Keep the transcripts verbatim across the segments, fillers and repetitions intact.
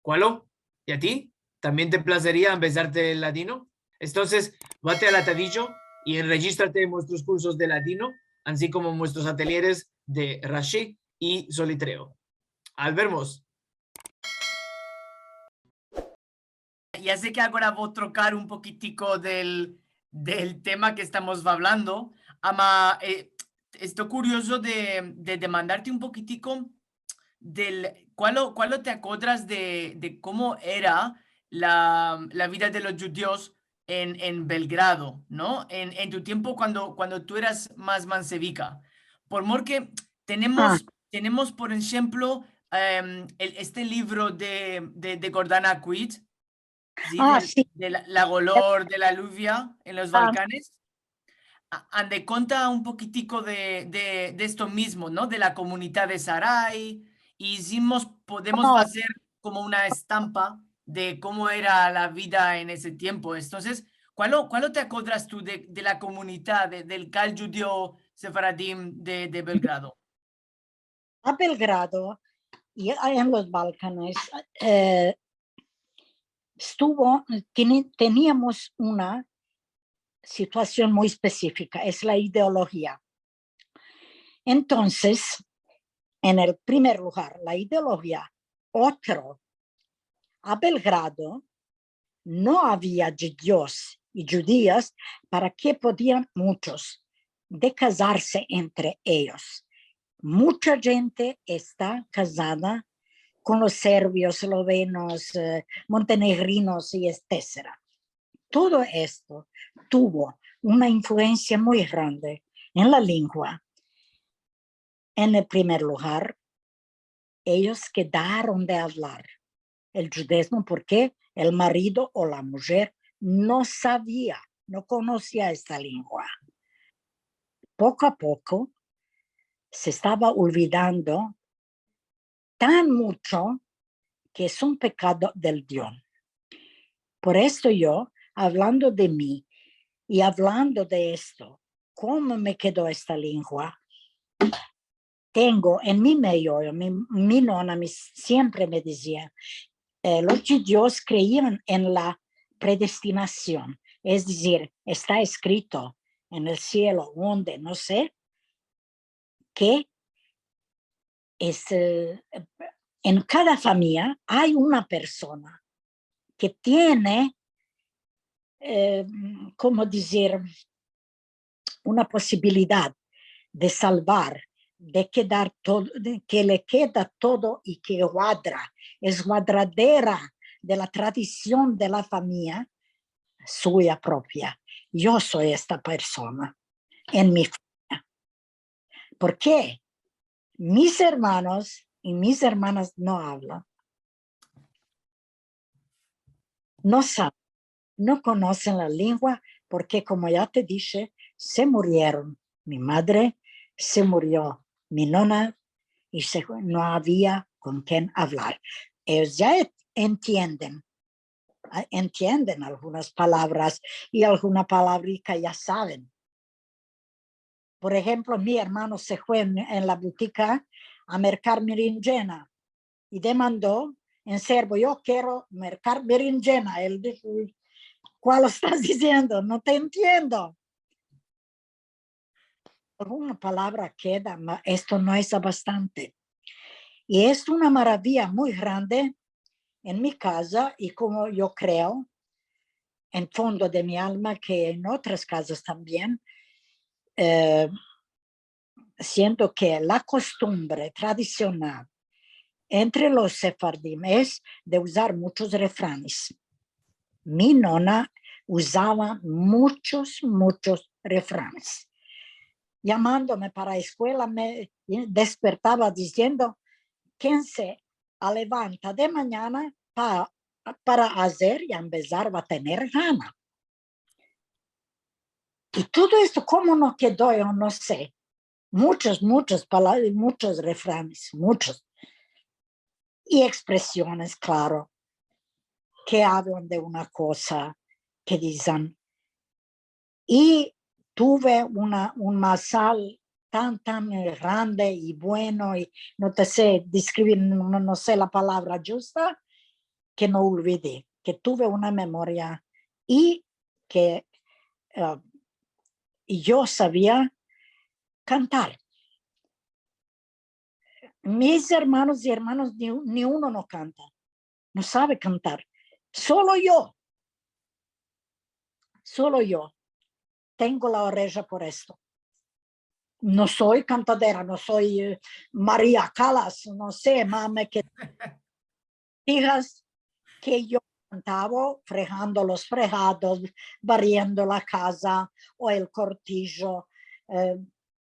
Kualo? I a ti? Tambien te plazeria ambezarte el ladino? Entonses, vate al atadijo i enrejistrate en muestros kursos de ladino, ansi komo en muestros atelyeres de Rashi i Solitreo. Al vermos! Ya se ke agora vo trokar un pokitiko del, del tema ke estamos avlando, ama, eh, esto kuriozo de, de demandarte un pokitiko del, kualo, kualo te akodras de, de komo era la, la vida de los djudios en, en Belgrado, no? En, en tu tiempo kuando, kuando tu eras mas mansevika. Por mor ke tenemos, tenemos, por enshemplo, em, el, este livro de, de, de Gordana Kuit, si, del, si, de la, la golor de la aluvia en los Balkanes, a, ande konta un pokitiko de, de, de esto mizmo, no? De la komunidad de Sarai, i si mos podemos azer komo una estampa de komo era la vida en ese tiempo. Entonses, kualo, kualo te akodras tu de, de la komunidad, de, del kal djudio sefaradim de, de Belgrado? A Belgrado i a, en los Balkanes, eh, estuvo, teni-, teniamos una situasion muy espesifika, es la ideolojia. Entonses, en el primer lugar, la ideolojia, otro, a Belgrado no avia djudios i djudias para ke podian muchos de kazarse entre eyos. Mucha djente esta kazada kon los serbios, eslovenos, eh, montenegrinos i etsetera. Todo esto tuvo una influensia muy grande en la lengua. En el primer lugar, eyos kedaron de avlar el djudezmo porke el marido o la mujer no savia, no konosia esta lengua. Poko a poko se estava olvidando tan mucho ke es un pekado del Dion. Por esto yo, avlando de mi i avlando de esto, komo me kedo esta lengua, tengo en mi meoyo, mi, mi nona me, siempre me dizia, eh, los djudios kreian en la predestinasion, es dizir, esta eskrito en el sielo, onde, no se, ke es, eh, en kada famiya ay una persona ke tiene, eh, komo dizir, una posibilidad de salvar, de kedar todo, de ke le keda todo i ke guadra, es guadradera de la tradision de la famiya suya propia. Yo so esta persona en mi famiya. Porke mis ermanos i mis ermanas no avlan. No saven, no konosen la lengua, porke, komo ya te dishe, se murieron mi madre, se murio mi nona, i se, no avia kon ken avlar. Eyos ya e-, entienden, a, entienden algunas palavras i alguna palavrika ya saven. Por enshemplo, mi ermano se fue en, en la butika a merkar merendjena i demando en serbo, "Yo kero merkar merendjena." El disho, "Kualo estas diziendo? No te entiendo." Alguna palavra keda, ma esto no es bastante. I es una maraviya muy grande en mi kaza i, komo yo kreo, en fondo de mi alma, ke en otras kazas tambien, eh, siento ke la kostumbre tradisional entre los sefardim es de uzar muchos refranes. Mi nona uzava muchos, muchos refranes. Yamandome para eskuela, me despertava diziendo, "Ken se alevanta de manyana pa-, para azer i ambezar va tener gana." I todo esto, komo no kedo, yo no se. Muchos, muchos pala-, muchos refranes, muchos. I ekspresiones, klaro, ke avlan de una koza, ke dizen. I tuve una, un mazal tan, tan grande i bueno, i no te se deskrivir, no, no se la palavra djusta, ke no olvidi, ke tuve una memoria i ke, eh, yo savia kantar. Mis ermanos i ermanas, ni, ni uno no kanta, no save kantar. Solo yo, solo yo tengo la oreja por esto. No so kantadera, no so, eh, Maria Kalas, no so, mame ke fijas ke yo kantava frehando los frehados, bariendo la kaza o el kortijo, eh,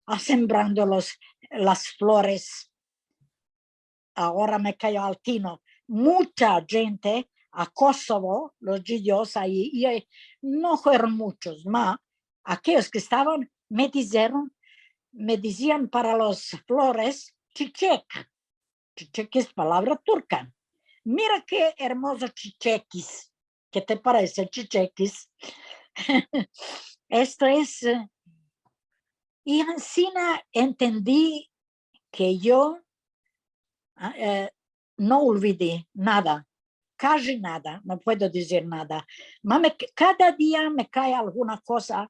asembrando los, las flores. Agora me kayo al tino. Mucha djente a Kosovo, los djudios ayi, i, eh, no fueron muchos, ma akeyos ke estavan me dizeron, me dizian para los flores, chichek. Chichek es palavra turka. Mira ke ermozo chichekis. Ke te parese, chichekis? Esto es, eh, i ansina entendi ke yo, ah, eh, no olvidi nada, kaji nada, no puedo dizir nada. Ma me, kada dia me kae alguna koza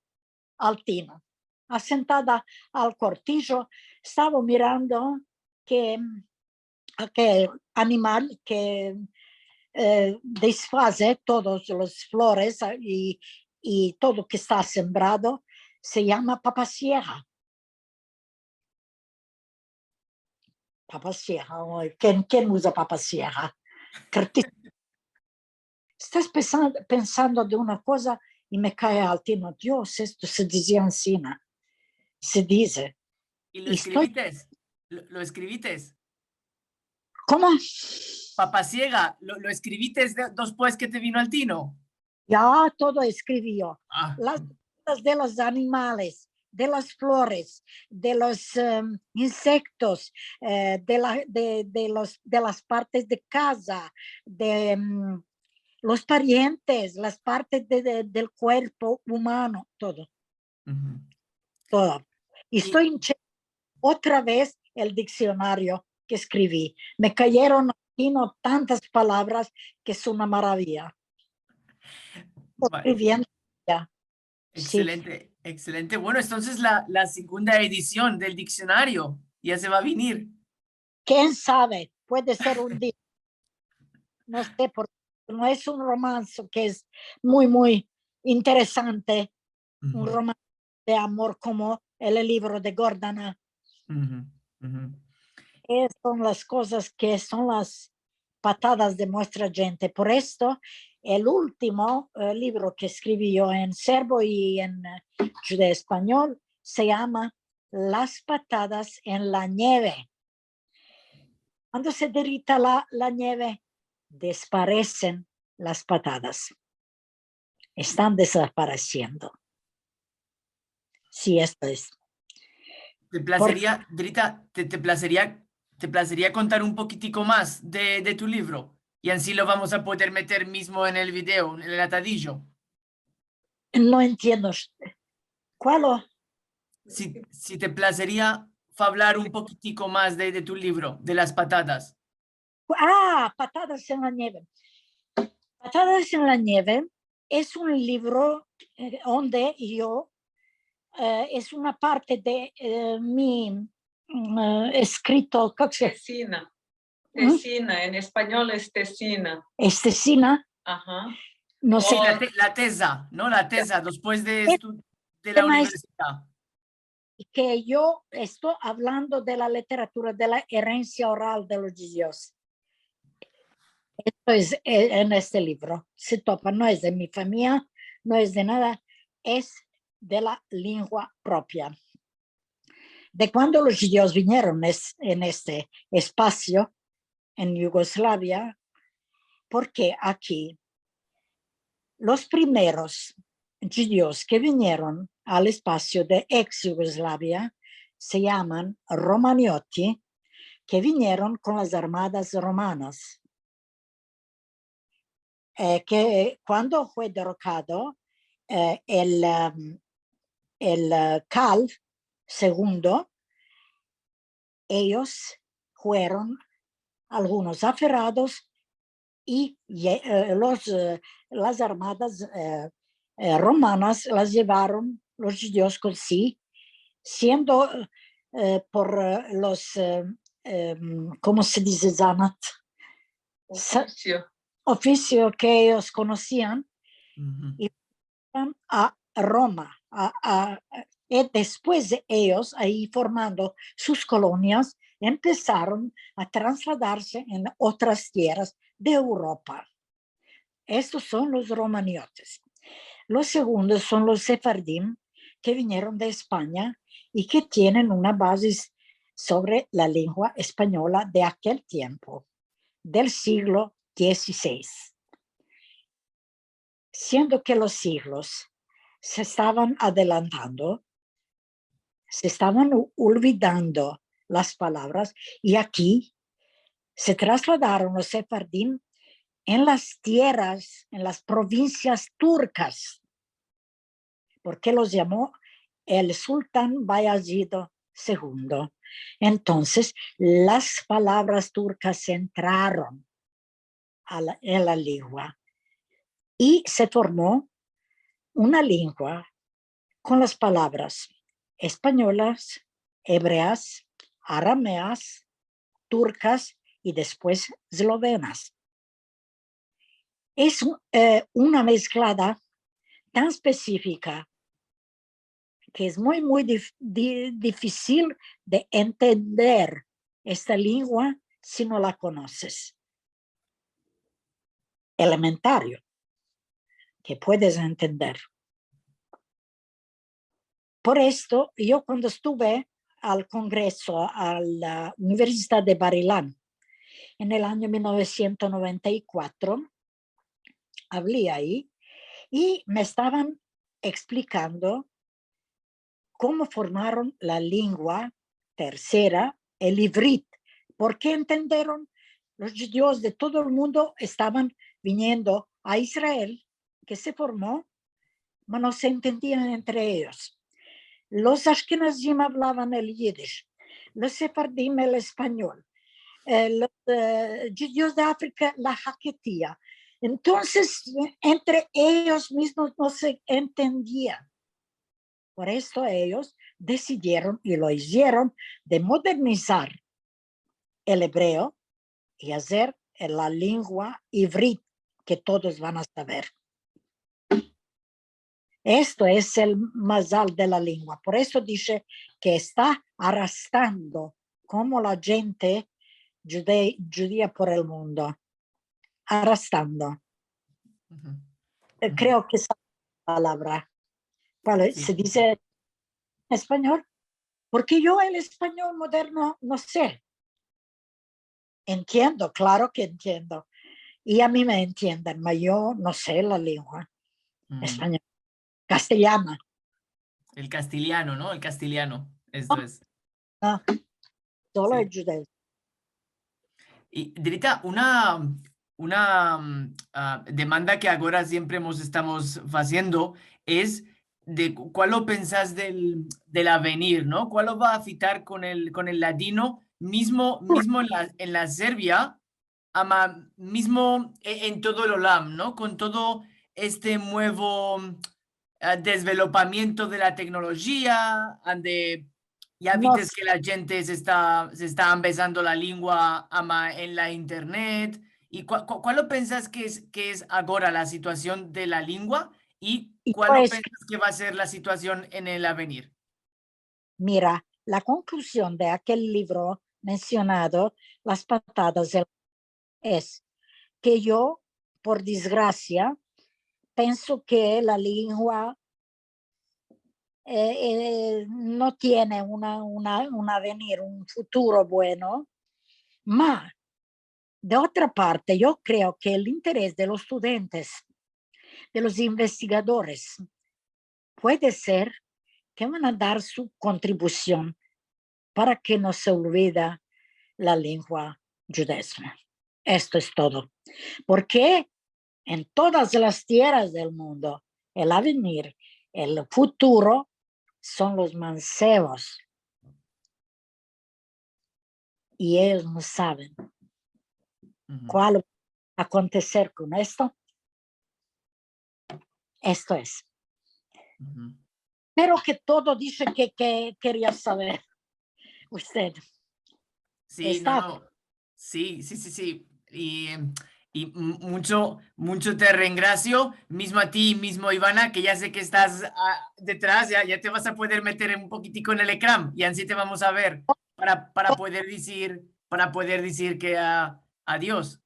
al tino. Asentada al kortijo, estava mirando ke, akel animal ke, eh, desfaze todos los flores, ah, i, i todo ke esta sembrado, se yama papasierra. Papasierra, oy, ken, ken uza papasierra? Kertis-, estas pensan-, pensando de una koza i me kae al tino, Dios, esto se dizia ansina. Se dize. I lo eskrivites? Lo, lo eskrivites? Komo? Papasierra, lo, lo eskrivites de-, despues ke te vino al tino? Ya, todo eskrivi yo. Ah. Las cosas de los animales, de las flores, de los, em, insektos, eh, de la, de, de los, de las partes de kaza, de, em, los parientes, las partes de, de, del kuerpo umano, todo. Todo. I esto en che-, otra vez el diksionario ke eskrivi. Me kayeron al tino tantas palavras ke es una maravia. Bueno. Eskriviendo ya. Si. Ekselente, ekselente. Bueno, entonses la, la segunda edision del diksionario ya se va a venir. Ken save, puede ser un dia. No se, porke no es un romanse ke es muy, muy interesante, un romanse de amor komo el livro de Gordana. Esas son las kozas ke son las patadas de muestra djente. Por esto, el ultimo, eh, livro ke eskrivi yo en serbo i en, eh, djudeo-espanyol se yama Las patadas en la nieve. Kuando se derita la, la nieve, desparesen las patadas. Estan desaparesiendo. Si, esto es. Te plazeria, Drita, te, te plazeria, te plazeria kontar un pokitiko mas de, de tu livro? I ansi lo vamos a poder meter mizmo en el video, en el atadijo. No entiendo. Kualo? Si, si te plazeria favlar un pokitiko mas de, de tu livro, de las patadas. Ah, Patadas en la nieve. Patadas en la nieve es un livro, eh, onde yo, eh, es una parte de, eh, mi, mm, eh, eskrito, komo se? Tesina. Tesina, en espanyol es tesina. Es tesina. Aha. No se. La te-, la teza, no? La teza, despues de estu-, de la universidad. Ke yo esto avlando de la literatura, de la erensia oral de los djudios. Esto es, eh, en este livro. Se topa, no es de mi famiya, no es de nada, es de la lengua propia. De kuando los djudios vinieron es-, en este espasio, en Yugoslavia, porke aki los primeros djudios ke vinieron al espasio de eks Yugoslavia se yaman romanioti, ke vinieron kon las armadas romanas. Eh, ke kuando fue derokado, eh, el, em, el, eh, Kal segundo, eyos fueron algunos aferrados i ye-, eh, los, eh, las armadas, eh, eh, romanas las yevaron los djudios kon si, siendo, eh, por, eh, los, eh, em, komo se dize, zanat? Sa-, ofisio. Ofisio ke eyos konosian, i a Roma, a, a, i despues de eyos, ayi formando sus kolonias, empesaron a trasladarse en otras tierras de Europa. Estos son los romaniotes. Los segundos son los sefardim, ke vinieron de Espanya i ke tienen una baze sovre la lengua espanyola de akel tiempo, del siglo dizisesh. Siendo ke los siglos se estavan adelantando, se estavan u-, olvidando las palavras, i aki se trasladaron los sefardim en las tierras, en las provinsias turkas, porke los yamo el sultan Bayezid segundo. Entonses, las palavras turkas entraron a la, en la lengua i se formo una lengua kon las palavras espanyolas, ebreas, arameas, turkas i despues eslovenas. Es, eh, una mezklada tan espesifika ke es muy, muy dif-, di-, difisil de entender esta lengua si no la konoses. Elementario, ke puedes entender. Por esto, yo kuando estuve al kongreso, a la Universidad de Bar-Ilan, en el anyo mil novesientos noventa i kuatro, avli ayi i me estavan eksplikando komo formaron la lengua tersera, el ivrit, porke entenderon, los djudios de todo el mundo estavan viniendo a Israel, ke se formo, ma no se entendian entre eyos. Los ashkenazim avlavan el yidish, los sefardim el espanyol, eh, los, eh, djudios de Afrika la haketia. Entonses, entre eyos mizmos no se entendian. Por esto eyos desidieron, i lo izieron, de modernizar el ebreo i azer la lengua ivrit ke todos van a saver. Esto es el mazal de la lengua. Por esto dishe ke esta arrastrando komo la djente djude-, djudia por el mundo. Arrastrando. Eh, kreo ke esa palavra, kual es? Si, se dize en espanyol, porke yo el espanyol moderno no se. Entiendo, klaro ke entiendo. I a mi me entienden, ma yo no se la lengua espanyola. Kastelyana. El kastelyano, no? El kastelyano, esto es. No, solo el djudeo. I, Drita, una, una, mm, ah, demanda ke agora siempre mos estamos faziendo es de ku-, kualo pensas del, del avenir, no? Kualo va a afitar kon el, kon el ladino, mizmo, mizmo en la, en la Serbia, ama mizmo e-, en todo el olam, no? Kon todo este muevo, eh, dezvelopamiento de la teknolojia, ande ya vites ke la djente se esta, se esta ambezando la lengua ama en la internet. I kua-, kua-, kualo pensas ke es, ke es agora la situasion de la lengua i kualo pensas ke va a ser la situasion en el avenir? Mira, la konkluzion de akel livro mensionado, Las patadas del, es ke yo, por desgrasia, penso ke la lengua, eh, eh, no tiene una, una, un avenir, un futuro bueno, ma de otra parte, yo kreo ke el interes de los studentes, de los investigadores, puede ser ke van a dar su kontribusion para ke no se olvida la lengua djudezma. Esto es todo. Porke en todas las tierras del mundo, el avenir, el futuro, son los mansevos. I eyos no saven kual akonteser kon esto. Esto es. Pero ke todo dishe ke, ke keria saver usted. Si, no, no. Si, si, si, si. I, i muncho, muncho te rengrasio, mizmo a ti, mizmo Ivana, ke ya se ke estas, a, detras, ya, ya te vas a pueder meter un pokitiko en el ekran, i ansi te vamos a ver para, para pueder dizir, para pueder dizir ke, a, adios.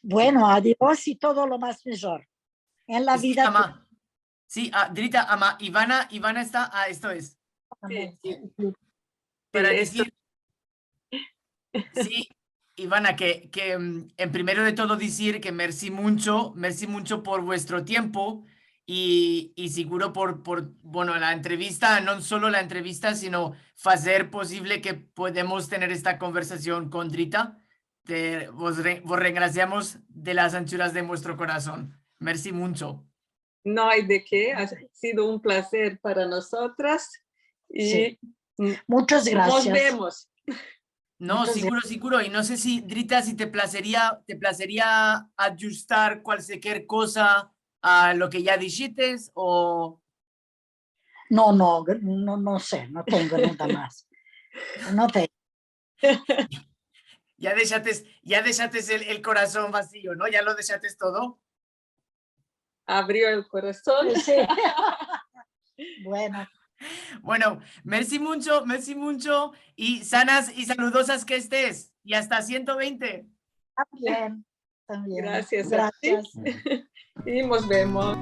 Bueno, adios i todo lo mas mijor en la vida. Si, a, Drita, ama, Ivana, Ivana esta, a, esto es. Si, si. Para dizir, si, Ivana, ke, ke, mm, en primero de todo dizir ke mersi muncho, mersi muncho por vuestro tiempo i, i siguro por, por, bueno, la entrevista, no solo la entrevista, sino fazer posivle ke podemos tener esta konversasion kon Drita. Te, vos re-, vos rengrasiamos de las anchuras de muestro korason. Mersi muncho. No ay de ke, a sido un plazer para nosotras. I, si. Muchas grasias. Mos vemos. No, siguro, siguro. I no se si, Drita, si te plazeria, te plazeria adjustar kualsiker koza a lo ke ya dishites o... No, no, no, no se, no tengo nada mas. No tengo. Ya deshates, ya deshates el, el korason vazio, no? Ya lo deshates todo. Avrio el korason. Si. Bueno. Bueno, mersi muncho, mersi muncho, i sanas i saludosas ke estes. I asta siento vente. Tambien, tambien. Grasias a ti. I mos vemos.